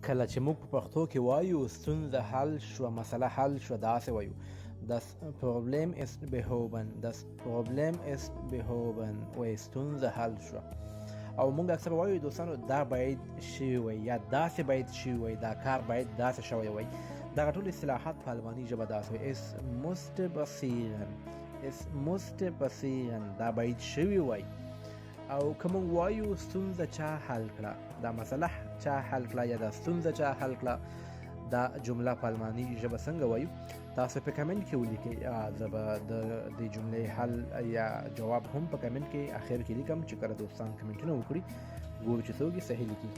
کله چې موږ په پښتو کې وایو ستونزه حل شوه، مسله حل شوه، داسې وایو: Das Problem ist behoben. Das Problem ist behoben. وایي ستونزه حل شوه. او موږ اکثر وایو دوستانو دا باید شوی وای یا داسې باید شوی وای، دا کار باید داسې شوی وای. دغه ټول اصطلاحات په الماني ژبه داسې وایي: Es musste passieren. Es musste passieren. دا باید شوی وای. او که موږ وایو ستونزه چا حل کړه، دا مسله چا حل کړه یا دا ستونزه چا حل کړه، دا جمله په الماني ژبه څنګه وایو؟ تاسو په کمنټ کې ولیکئ. زه به د دې جملې حل یا جواب هم په کمنټ کې اخر کې لیکم چې کله دوستان کمنټونه وکړي، ګورو چې څوک یې صحیح لیکي.